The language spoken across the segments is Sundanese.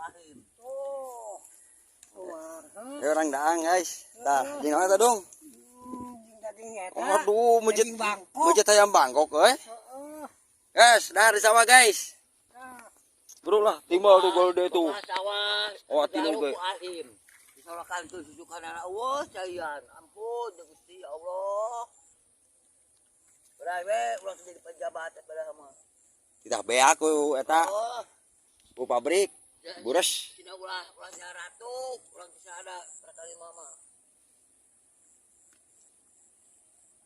Ahim. Tuh. Kumaha? Ya orang daang guys. Tah, jeung naon eta dong? Jeung daging eta. Aduh, mejit Daging Bangkok. mejit ayam Bangkok euy. Heeh. Guys, dah di sawah guys. Tah. Bro lah, timbal tuh gol deh tuh. Bekas sawah. Oh, timbal Jaluk gue. ku Ahim. Disolokan tuh susukan anak eueuh caian. Ampun ya Gusti ya Allah. Berai we ulah jadi pejabat pada mah. Kita beak ku eta Oh, ku pabrik. Bures. Cina ulah ulah ratu, ulah bisa ada berkali mama.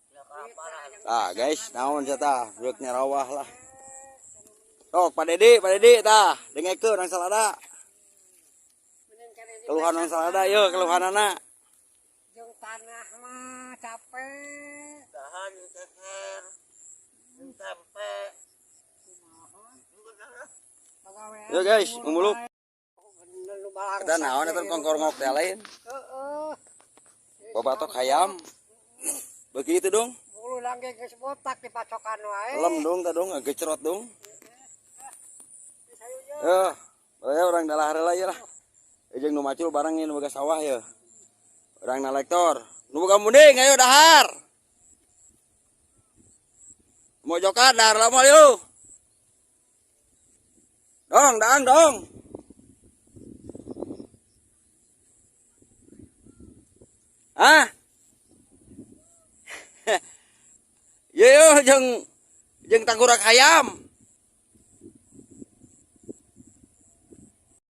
Cina kelaparan. Tah guys, naon sia tah, beuk nyarawah lah. Tok, Pak Dedi tah, dengekeun urang salada. Keluhan urang salada yeuh, keluhanana. Jeung tanah mah capek. Dahan jeung ceker, jeung tempe. Pagawean. Yo guys, ngumuluk. Bener nu balangsa. Eta naon eta kongkorngok teh lain. Heeh. Babatok hayam. Begitu dong. Bulu langge geus botak dipacokan wae. Lem dong tah dong, gecerot dong. Yo, boleh orang dalah heula ieu lah. Jeung nu macul bareng nu boga sawah ye. Urang nalektor. Nu boga munding ayo dahar. Mojokan dahar lama yuk. Dong, dang, dong. Hah? Yo yo jeung jeung tangkurak hayam.